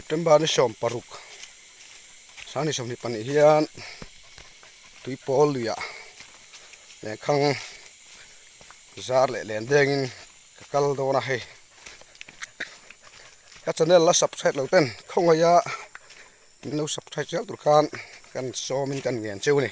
September ni 16 sang ni 22 hian tuipawl luiah lehkhang zar leh len dengin ka kal dawn a hei ka channel la subscribe lo ten khawngaih a min lo subscribe zel tur khan kan sawmin kan ngen cheu a ni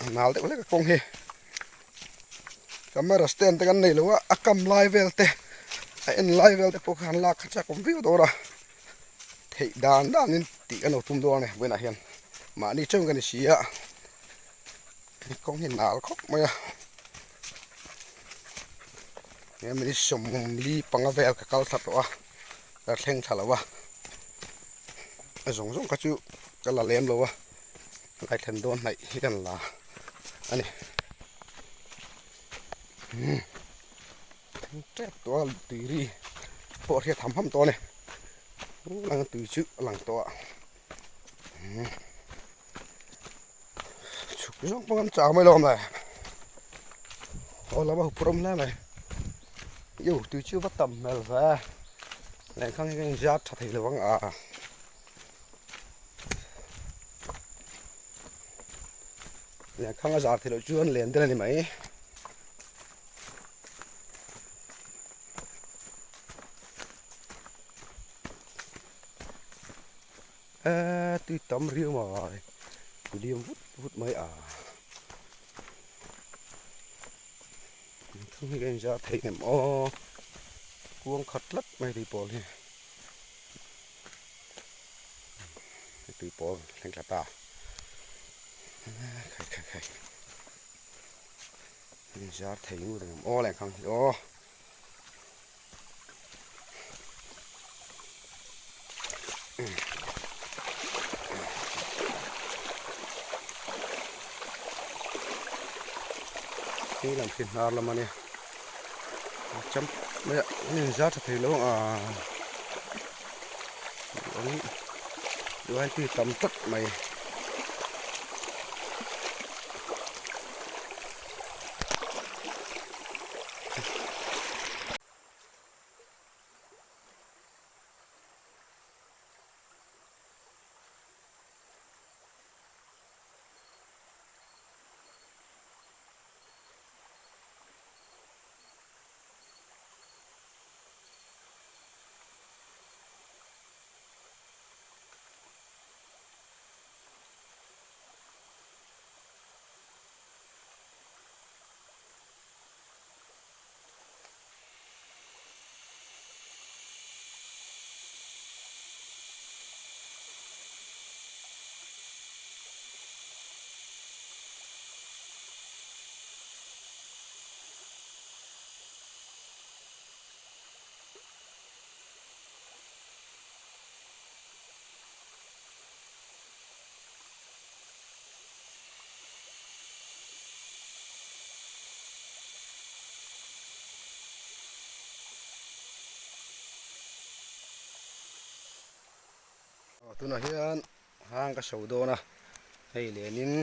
a nal deuh hlek a kawng hi camera stand te kan nei lo a a kam lai vel te a en lai vel te pawh kha han lak kha chak awm viau dawn a theih dan dan in tih kan lo tum dawn a ni vawiinah hian mahni chauhin ka ni si a kawng hi nal khawp mai a he minute 45 vel ka kal thla tawh a ka thleng thla lo a a zawng zawng kha chu ka la lem lo a lai thlen dawn hnaih hi kan la a ni tep tawh a tui ri pawh a hriat ham ham tawh a ni lang tui chu a lang tawh a chhuk zawng pawh an chau mai lo mai aw lama huphurh awm hle mai io tui chu va tam hmel ve lehkhang hi ka inzar tha thei lo ang a. Lehkhang a zar theih loh chuan len tel a ni mai. Eee tui tam riau mai liam vut vut mai a lehkhang hi ka inzar theih em aw kuang khat tlat mai tui pawl hi. Tui pawl thleng thla ta khai khai khai in zar thei ngut ang aw leh khang hi aw hei lam khi hnar lam a nia cham mai a in zar tha thei lo ang a. Duh tui tam tak mai. Tunah hian hang ka so dawn a hei lenin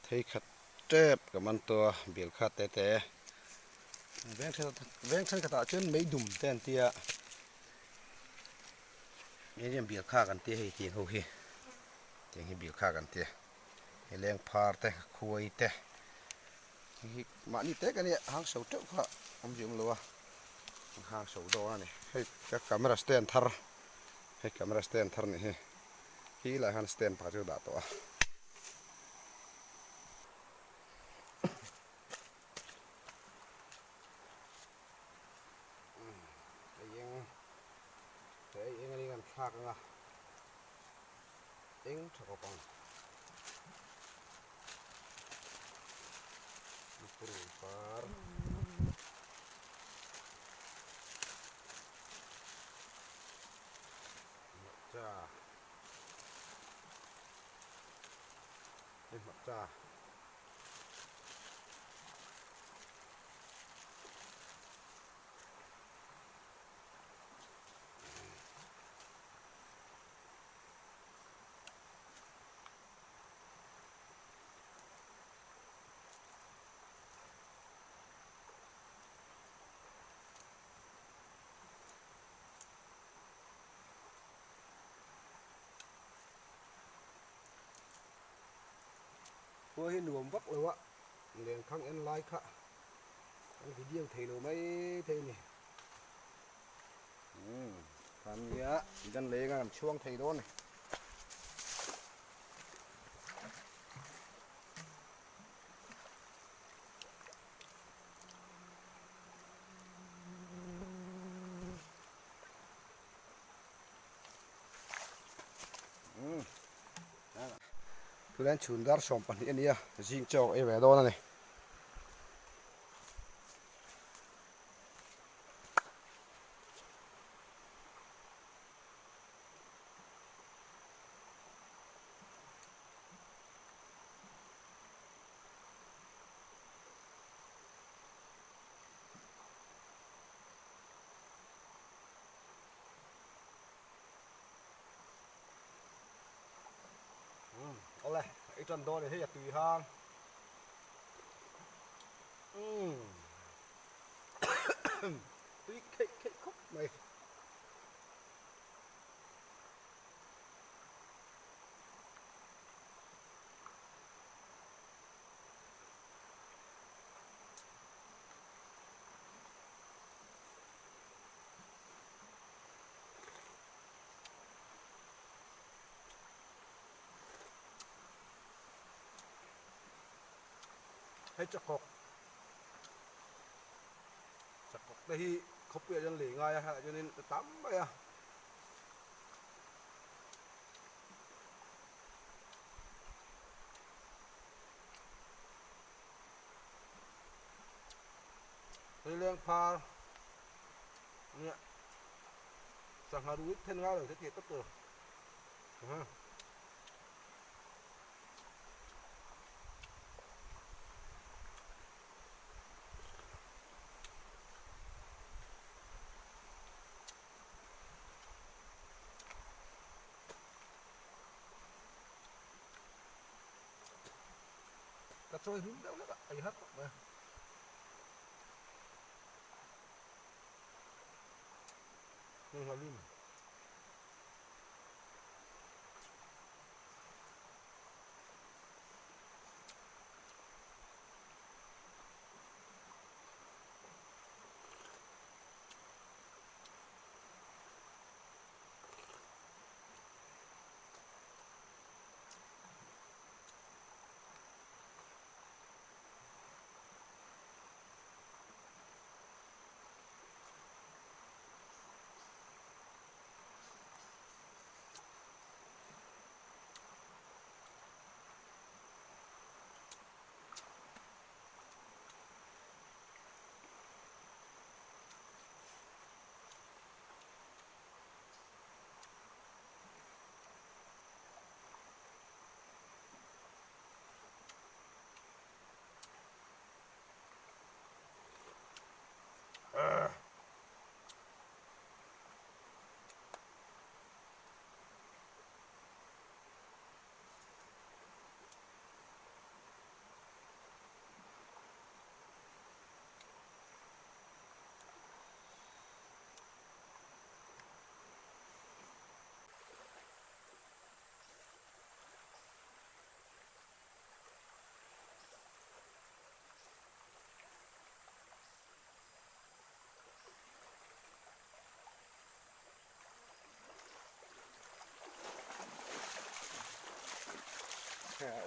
thei khat tep ka man tawh a bil kha te te veng then veng thenkhatah chuan mei dum te an tia hei hian bil kha kan tia hei tiang ho hi tiang hi bil kha kan tia hei leng phar te khuai te hei hi mahni tek ania hang so teuh kha awm zui awm lo a hang so dawn a ni hei ka camera stand thar hei camera stand thar nih hi khi lai hian stand pakhat chu dah tawh a. Eng he eng ani kan thlak anga eng tha khawp ang purun par hmarcha hei hmarcha. Khua hi nuam vak lo a, lenkhang en lai kha kan video thei lo mai thei a ni. Umm khan nia kan leng a kan chhuang thei dawn a ni. Tunah hian chhun dar 12 a ni a, zing chaw ei ve dawn a ni. Awle i tan dawn hei a tui hang tui kheih kheih khawp mai. Hei chakawk chakawk te hi khawpuiah hian lei ngai a helaiah chuanin a tam mai a. Hei leng phar nia sangha ruih then ngai lo te tih tawp tur Ka chawi hlum deuh hlek a, ei har khawp mai a. Hei halim.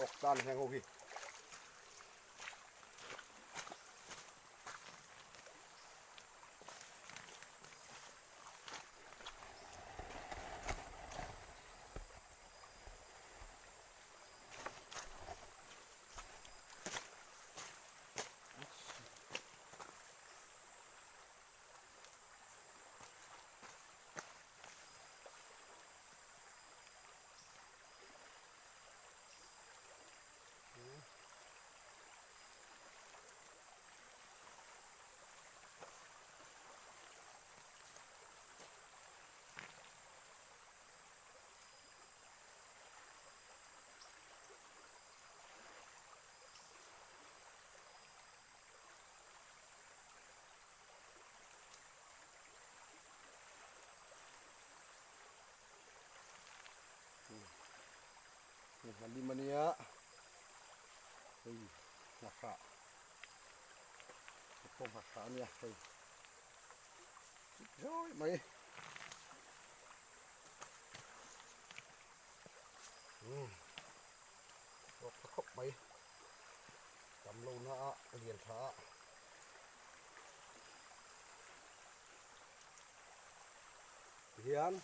Awk tan heng ho hi. Halim a nia. Hei nghahrah hei pawh nghahrah a nia hei chik zawi mai umm rawk ta khawp mai tam lo na a lian tha a. Tihian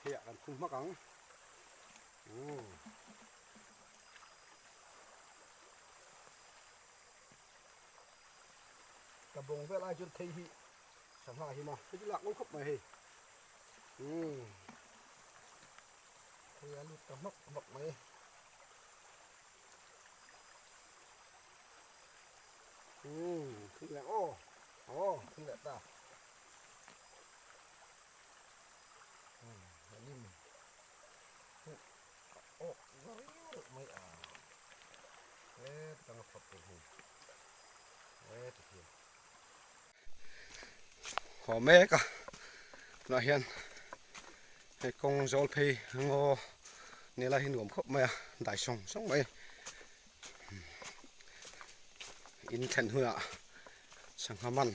theiah kan khung hmak ang umm. Ka bawng vel ai chuan thei hi sangha a him a hei chu lak ngawt khawp mai hei umm thei a lut ta hmak hmak mai umm thing leh aw aw thing leh ta umm a lim Aw riau reuh mai a he tang a phawt tur hi he ti hian haw mek a tunah hian hei kawng zawl phei ngaw nela hi nuam khawp mai a dai sawng sawng mai in thlen hunah sangha man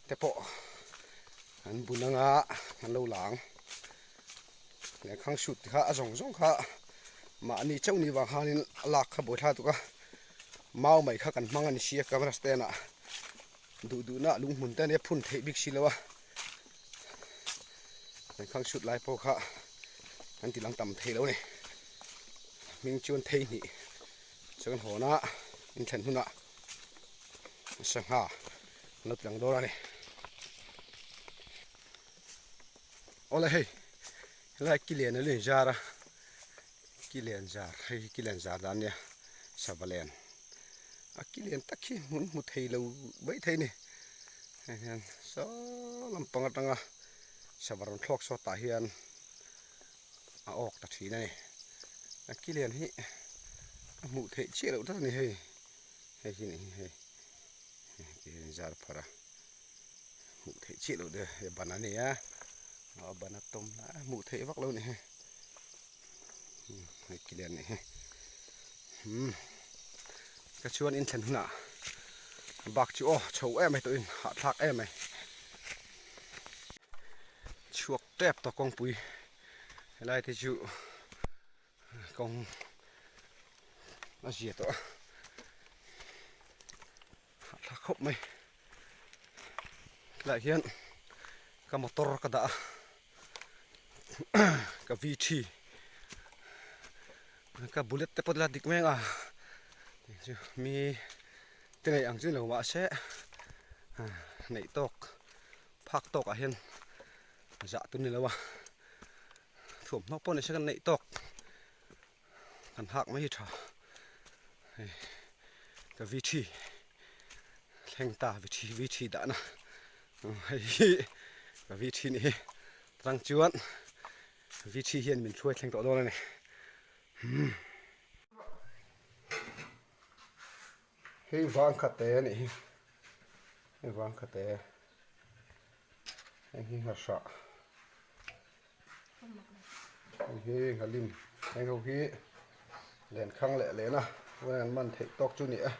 te pawh an bun anga an lo la ang. Lehkhang shoot te kha a zawng zawng kha mahni chauh ni vang khanin a lak kha buaithlak tuk a mau mai kha kan hmang a ni si a camera stand ah duh duh na a lung hmun te ania phun theih bik si lo a lehkhang shoot lai pawh kha kan ti lang tam thei lo a ni hming chuan thei hnih chuan hawn a inthlen hunah sangha an lo ti lang dawn a ni. Awle hei helai ki lian a lo inzar a ki lian zar hei hi ki lian zar dan a nia sava len a ki lian tak hi hmun hmu thei lo mai thei a ni hei hian saw lampang atanga sava rawn thlawk saw tah hian a awk ta thin a ni a ki lian hi a hmuh theih chiah loh tlat a ni hei hei hi a nih hi hei ti hian a inzar pharh a. Hmuh theih chiah loh deuh he ban a ni a a ban a tawm lai a hmuh theih vak lo a ni hei hei ki lian a nih hi umm ka chuan in thlen hunah bak chu aw chho em mai tawhin hahthlak em mai chhuak tep tawh kawngpui helai te chu kawng a zia tawh a. Hahthlak khawp mai tlaiah hian ka motor ka dah a ka v three ka bullet te pawh la dik mek a chu mi te neih ang chu ni lo mahse neih tawk phak tawk ah hian zah tur a ni lo a thuamhnaw pawh ni se kan neih tawk. Kan hak mai hi tha hei ka vi thi thleng ta vi thi vi thi dahna hei hi ka vi thi nih hi tang chuan vi thi hian min hruai thleng tawh dawn a ni hei vang khat te a nih hi hei vang khat te heng hi nghahrah. Hei hi nghalim heng ho hi lenkhang leh lehna an man theih tawk chu a ni a.